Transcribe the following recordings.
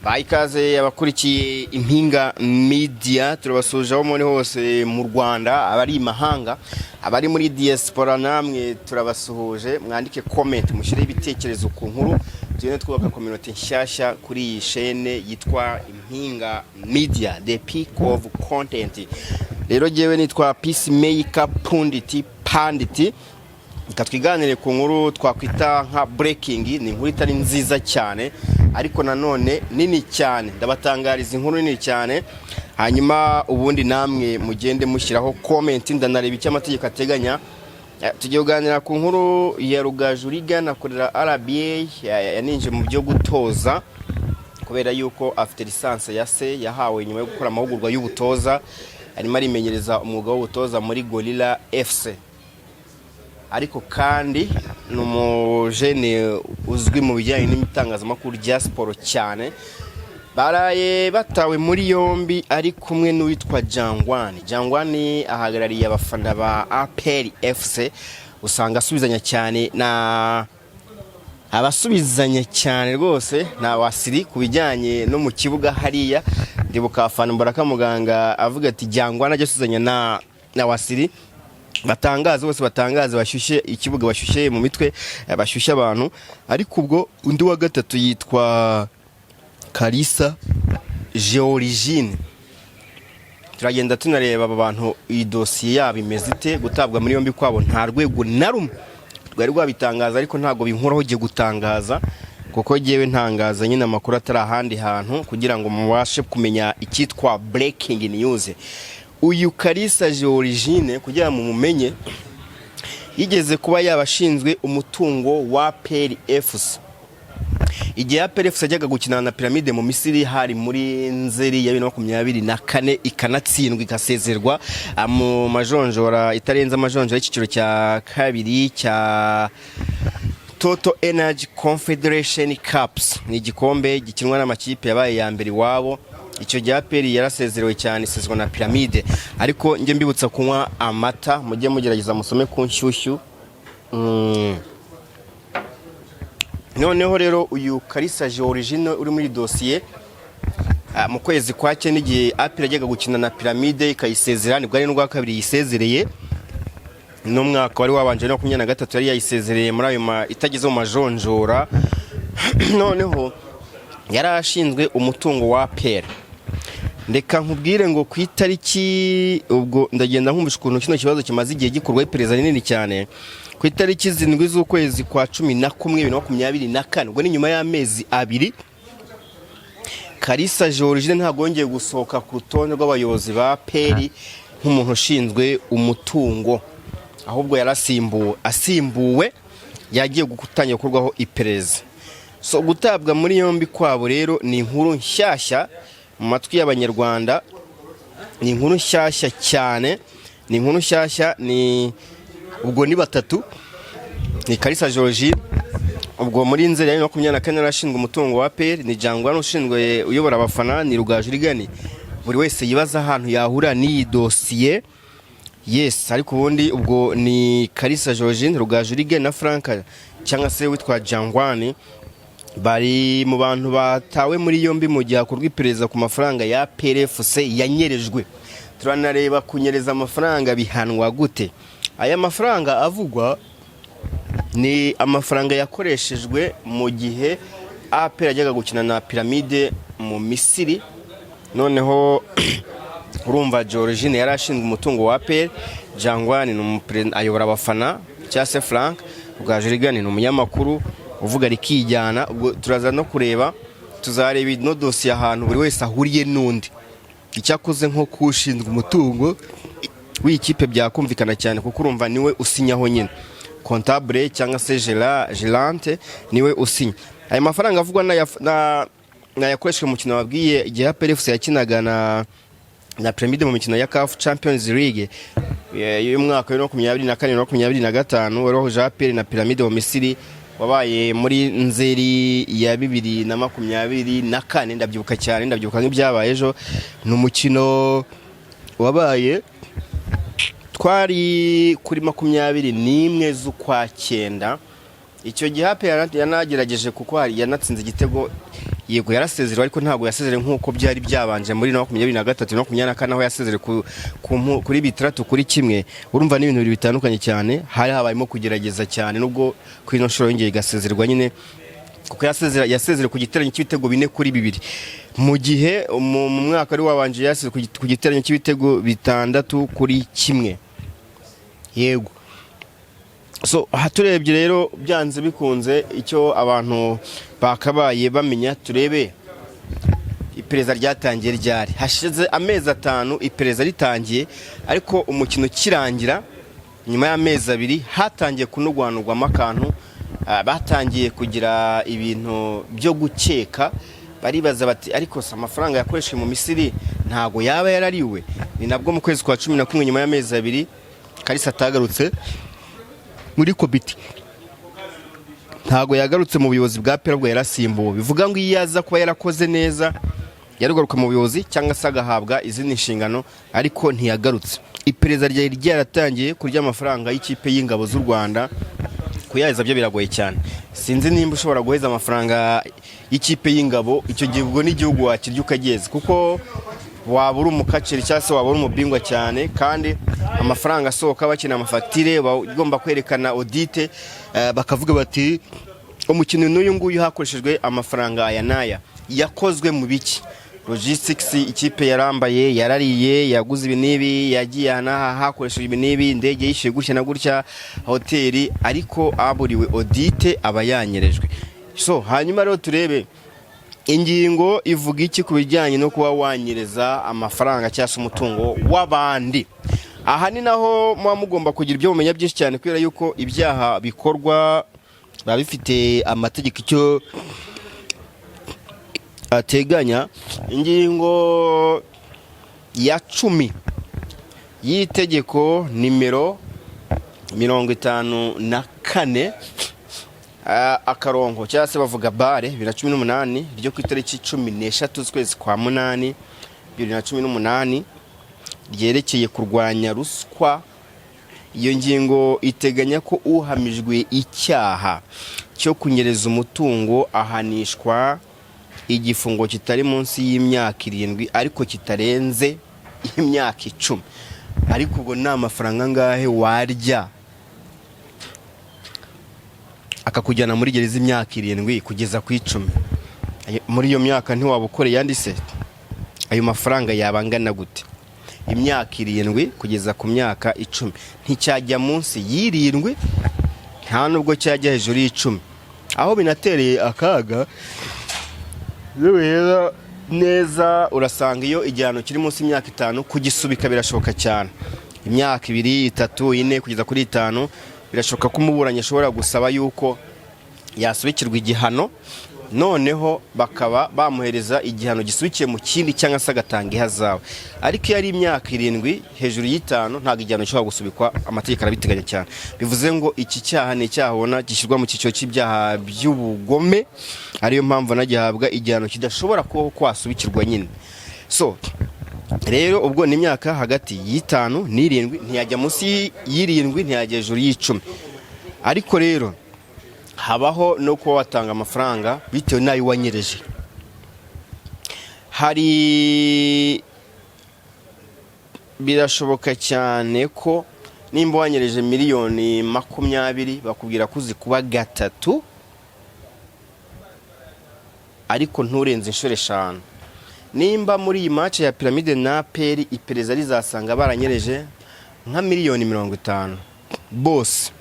Baha ikaze abakurikiye Impinga Media. Turabasuhuje aho muri hose mu Rwanda, abari imahanga, abari muri diaspora, namwe turabasuhuje. Mwandike comment, mushyireho ibitekerezo ku nkuru, tugende twubaka community nshyashya kuri iyi chaîne yitwa Impinga Media, the peak of content. Rero jyewe nitwa Peacemaker Pundit Pandit. Reka twiganire ku nkuru twakwita nka breaking. Ni inkuru itari nziza cyane, ariko nanone nini cyane. Ndabatangariza inkuru nini cyane, hanyuma ubundi namwe mugende mushyiraho comment. Ndanareba icyo amategeko ateganya. Tugiye kuganira ku nkuru ya Rugaju Reagan, akorera RBA, yaninje mu byo gutoza kubera yuko afite licence ya C yahawe nyuma yo gukora amahugurwa y'ubutoza. Arimo arimenyereza umwuga w'ubutoza muri Gorilla FC, ariko kandi ni umujene uzwi mu bijyanye n'itangazamakuru rya siporo cyane. Baraye batawe muri yombi ari kumwe n'uwitwa Jangwani. Jangwani ahagarariye abafana ba APR FC. Usanga asubizanya cyane na abasubizanya cyane rwose na Wasiri ku bijyanye no mu kibuga hariya. Ndibuka afana Mbaraka muganga avuga ati Jangwani ajya asubizanya na Wasiri, batangaze bose, batangaze, bashyushye ikibuga, bashyushye mu mitwe, bashyushye abantu. Ariko ubwo undi wa gatatu yitwa Kalisa Georgine. Turagenda tunareba aba bantu, iyi dosiye yabo imeze ite? Gutabwa muri yombi kwabo nta rwego na rumwe rwari rwabitangaza, ariko ntabwo binkoraho ugiye gutangaza, kuko jyewe ntangaza nyine amakuru atari ahandi hantu kugira ngo mubashe kumenya icyitwa breaking news. Uyu Kalisa Georgine, kugira ngo mumumenye, yigeze kuba yaba ashinzwe umutungo wa APR FC igihe APR FC yajyaga gukina na Pyramide mu Misiri. Hari muri Nzeri ya 2024, ikanatsindwa, igasezerwa mu majonjora, itarenze amajonjora y'icyiciro cya kabiri cya Total Energy Confederation Cups. Ni igikombe gikinwa n'amakipe yabaye ya mbere iwabo. Icyo gihe APR yarasezerewe cyane, isezerwa na Pyramide. Ariko njye mbibutsa kunywa amata, mujye mugerageza musome ku nshyushyu. Noneho rero uyu Kalisa Georgine uri muri dosiye, mu kwezi kwa cyenda igihe APR yajyaga gukina na Pyramide ikayisezera, nibwo ari n'ubwa kabiri yisezereye. N'umwaka wari wabanje 23 yari yayisezereye muri ayo itageze mu majonjora. Noneho yari ashinzwe umutungo wa APR. Reka nkubwire ngo ku itariki, ubwo ndagenda nkumvisha ukuntu kino kibazo kimaze igihe gikorwaho iperereza rinini cyane. Ku itariki 7 z'ukwezi kwa 11 2024, ubwo ni nyuma y'amezi 2, Kalisa Georgine ntabwo yongeye gusohoka ku rutonde rw'abayobozi ba APR nk'umuntu ushinzwe umutungo, ahubwo yarasimbuwe. Asimbuwe, yagiye gutangira gukorwaho iperereza. So gutabwa muri yombi kwabo rero ni inkuru nshyashya mu matwi y'Abanyarwanda, ni inkuru nshyashya cyane, ni inkuru nshyashya. Ni ubwo ni batatu: ni Kalisa Georgine, ubwo muri Nzeri ya 2024 yari ashinzwe umutungo wa APR, ni Jangwani ushinzwe uyobora abafana, ni Rugaju Reagan. Buri wese yibaza ahantu yahura n'iyi dosiye. Yes, ariko ubundi ubwo ni Kalisa Georgine, Rugaju Reagan na Frank cyangwa se witwa Jangwani, bari mu bantu batawe muri yombi mu gihe hakorwa iperereza ku mafaranga ya APR FC yanyerejwe. Turanareba kunyereza amafaranga bihanwa gute. Aya mafaranga avugwa ni amafaranga yakoreshejwe mu gihe APR yajyaga gukina na Pyramide mu Misiri. Noneho urumva Georgine yari ashinzwe umutungo wa APR, Jangwani ni ayobora abafana cyangwa se Frank, Rugaju Reagan ni umunyamakuru uvuga rikijyana. Ubwo turaza no kureba, tuzareba ino dosiye ahantu buri wese ahuriye n'undi. Icyakoze nko kushinzwe umutungo w'iyi kipe byakumvikana cyane, kuko urumva niwe usinyaho nyine, comptable cyangwa se gérante, niwe usinya. Aya mafaranga avugwa n'ayakoreshejwe mu mukino wabwiye igihe APR FC yakinaga na Pyramide mu mikino ya CAF Champions League y'umwaka wa 2024 na 25, wari wahuje APR na Pyramide mu Misiri, wabaye muri Nzeri ya 2024. Ndabyibuka cyane, ndabyibuka nk'ibyabaye ejo. Ni umukino wabaye twari kuri 21 z'ukwa cyenda. Icyo gihe APR yanagerageje, kuko hari yanatsinze igitego. Yego, yarasezerewe, ariko ntabwo yasezerewe nk'uko byari byabanje muri 2023 na 24, aho yasezerewe kuri 6-1. Urumva ni ibintu bibiri bitandukanye cyane. Hari habayemo kugerageza cyane, nubwo kuri ino nshuro yongeye igasezererwa nyine, kuko yasezerewe ku giteranyo cy'ibitego 4-2, mu gihe mu mwaka wari wabanje yasezeye ku giteranyo cy'ibitego 6-1. Yego, so aha turebye rero, byanze bikunze icyo abantu bakabaye bamenya, turebe iperereza ryatangiye ryari. Hashize amezi 5 iperereza ritangiye, ariko umukino ukirangira nyuma y'amezi 2 hatangiye kunugwanurwamo akantu. Batangiye kugira ibintu byo gukeka, baribaza bati: "Ariko se amafaranga yakoreshejwe mu Misiri ntago yaba yarariwe?" Ni nabwo mu kwezi kwa 11, nyuma y'amezi 2, Kalisa atagarutse muri komite, ntago yagarutse mu buyobozi bwa APR, ubwo yarasimbuwe. Bivuga ngo iyo aza kuba yarakoze neza yarugaruka mu buyobozi cyangwa se agahabwa izindi nshingano, ariko ntiyagarutse. Iperereza ryari ryaratangiye kurya amafaranga y'ikipe y'ingabo z'u Rwanda. Kuyaheza byo biragoye cyane. Sinzi nimba ushobora guheza amafaranga y'ikipe y'ingabo. Icyo gihe ubwo n'igihugu wakirya ukageza, kuko waba uri umukaceri cyangwa se waba uri umubingwa cyane. Kandi amafaranga asohoka bakina, amafagitire bagomba kwerekana, audit, bakavuga bati: "Umukino n'uyu nguyu hakoreshejwe amafaranga aya n'aya, yakozwe mu biki? Logistics, ikipe yarambaye, yarariye, yaguze ibi n'ibi, yagiye aha n'aha, hakoreshejwe ibi n'ibi, indege yishyuye gutya na gutya, hoteli." Ariko aburiwe audit aba yanyerejwe. So hanyuma rero turebe ingingo ivuga iki ku bijyanye no kuba wanyereza amafaranga cyangwa se umutungo w'abandi. Aha ni naho muba mugomba kugira ibyo mumenya byinshi cyane, kubera yuko ibyaha bikorwa biba bifite amategeko icyo ateganya. Ingingo ya 10 y'itegeko nimero 54 akarongo, cyangwa se bavuga bare, 2018, ryo ku itariki 13 z'ukwezi kwa munani 2018, ryerekeye kurwanya ruswa. Iyo ngingo iteganya ko uhamijwe icyaha cyo kunyereza umutungo ahanishwa igifungo kitari munsi y'imyaka 7 ariko kitarenze imyaka 10. Ariko ubwo ni amafaranga angahe warya akakujyana muri gereza imyaka 7 kugeza ku 10? Muri iyo myaka ntiwaba ukoreye andi se? Ayo mafaranga yaba angana gute? Imyaka 7 kugeza ku myaka 10, nticyajya munsi y'irindwi, nta nubwo cyajya hejuru y'icumi. Aho binatereye akaga rero neza, urasanga iyo igihano kiri munsi y'imyaka 5, kugisubika birashoboka cyane. Imyaka 2, 3, 4 kugeza kuri 5, birashoboka ko umuburanyi ashobora gusaba yuko yasubikirwa igihano, noneho bakaba bamuhereza igihano gisubikiye mu kindi, cyangwa se agatanga ihazabu. Ariko iyo ari imyaka 7, hejuru y'itanu, ntabwo igihano gishobora gusubikwa, amategeko arabiteganya cyane. Bivuze ngo iki cyaha ni icyaha ubona gishyirwa mu cyiciro cy'ibyaha by'ubugome, ariyo mpamvu nagihabwa igihano kidashobora kubaho ko wasubikirwa nyine. So rero ubwo ni imyaka hagati y'itanu n'irindwi, ntiyajya munsi y'irindwi, ntiyajya hejuru y'icumi. Ariko rero habaho no kuba watanga amafaranga bitewe n'ayo wanyereje. Hari birashoboka cyane ko nimba wanyereje miliyoni 20, bakubwira ko uzikuba gatatu, ariko nturenze inshuro 5. Nimba muri iyi match ya Pyramide na APR iperereza rizasanga baranyereje nka miliyoni 50 bose,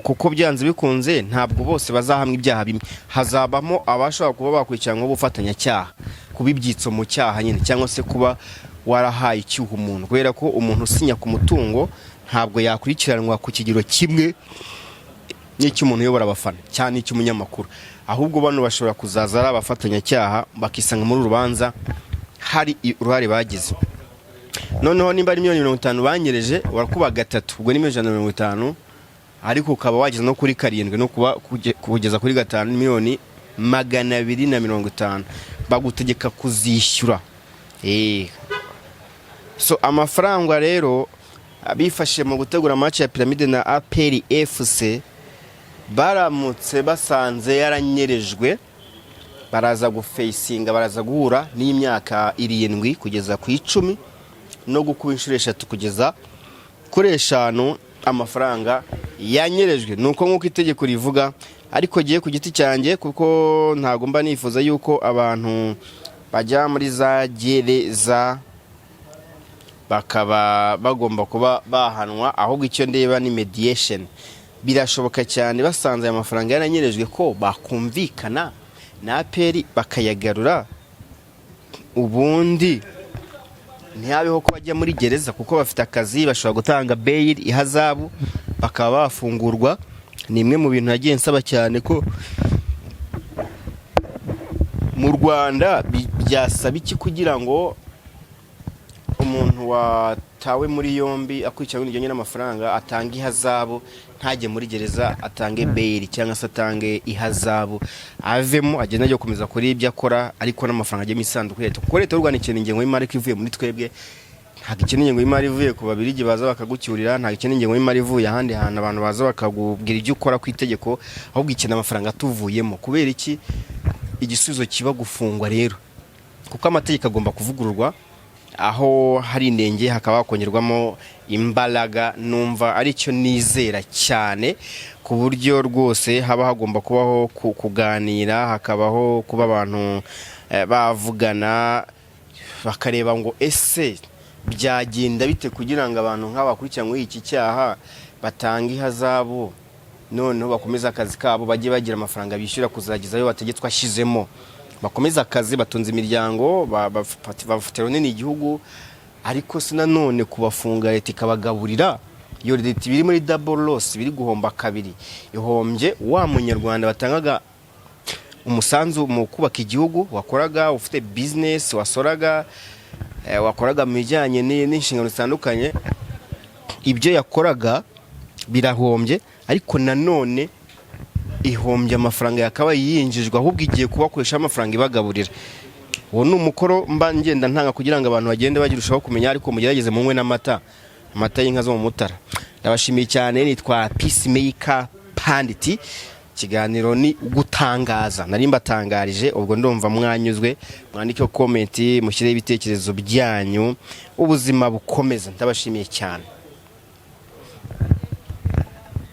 kuko byanze bikunze ntabwo bose bazahamwa ibyaha bimwe, hazabamo abashobora kuba bakurikiranwaho ubufatanyacyaha, kuba ibyitso mu cyaha nyine, cyangwa se kuba warahaye icyuho umuntu, kubera ko umuntu usinya ku mutungo ntabwo yakurikiranwa ku kigero kimwe n'icy'umuntu uyobora abafana cyangwa n'icy'umunyamakuru. Ahubwo bano bashobora kuzaza ari abafatanyacyaha, bakisanga muri uru rubanza hari uruhare bagize. Noneho nimba ari miliyoni 50 banyereje, warakuba gatatu, ubwo ni miliyoni 150, ariko ukaba wageza no kuri karindwi, no kuba kugeza kuri gatanu, miliyoni 250 bagutegeka kuzishyura. So amafaranga rero bifashe mu gutegura match ya Pyramide na APR FC, baramutse basanze yaranyerejwe. Baraza gufacinga, baraza guhura n'imyaka 7 kugeza ku 10 no gukuba inshuro eshatu kugeza kuri eshanu amafaranga yanyerejwe. Ni uko nk'uko itegeko rivuga. Ariko giye ku giti cyanjye, kuko ntabwo mba nifuza yuko abantu bajya muri za gereza bakaba bagomba kuba bahanwa, ahubwo icyo ndeba ni mediation. Birashoboka cyane, basanze aya mafaranga yaranyerejwe, ko bakumvikana na APR bakayagarura, ubundi ntihabeho ko bajya muri gereza, kuko bafite akazi, bashobora gutanga bail, ihazabu, bakaba bafungurwa. Ni imwe mu bintu nagiye nsaba cyane ko mu Rwanda byasaba iki kugira ngo umuntu watawe muri yombi akurikiranywe ibijyanye n'amafaranga atange ihazabu, ntajye muri gereza, atange bail cyangwa se atange ihazabu, avemo, agende ajya gukomeza kuri ibyo akora, ariko n'amafaranga ajye mu isanduku ya leta? Kuko Leta y'u Rwanda ikeneye ingengo y'imari ko ivuye muri twebwe. Ntabwo ikeneye ingengo y'imari ivuye ku Babirigi baza bakagucyurira, ntabwo ikeneye ingengo y'imari ivuye ahandi hantu abantu baza bakakubwira ibyo ukora ku itegeko, ahubwo ikeneye amafaranga atuvuyemo. Kubera iki igisubizo kiba gufungwa rero? Kuko amategeko agomba kuvugururwa, aho hari inenge hakaba hakongerwamo imbaraga. Numva aricyo nizera cyane, ku buryo rwose haba hagomba kubaho kuganira, hakabaho kuba abantu bavugana, bakareba ngo ese byagenda bite kugira ngo abantu nk'aba bakurikiranyweho iki cyaha batange ihazabu, noneho bakomeze akazi kabo, bajye bagira amafaranga bishyura kuzageza ayo bategetswe ashyizemo, bakomeze akazi, batunze imiryango, bafatira runini igihugu. Ariko si nanone kubafunga, leta ikabagaburira, iyo leta biri muri double loss, biri guhomba kabiri. Ihombye wa Munyarwanda batangaga umusanzu mu kubaka igihugu, wakoraga, ufite business, wasoraga, wakoraga mu bijyanye n'inshingano zitandukanye, ibyo yakoraga birahombye. Ariko nanone ihombye amafaranga yakabaye yinjijwe, ahubwo igiye kubakoresha amafaranga ibagaburira. Uwo ni umukoro mba ngenda ntanga kugira ngo abantu bagende bagirushaho kumenya. Ariko mugerageze munywe n'amata, amata y'inka zo mu Mutara. Ndabashimiye cyane, nitwa Peacemaker Pandit. Ikiganiro ni gutangaza, nari mbatangarije, ubwo ndumva mwanyuzwe. Mwandike comment, mushyireho ibitekerezo byanyu, ubuzima bukomeza. Ndabashimiye cyane.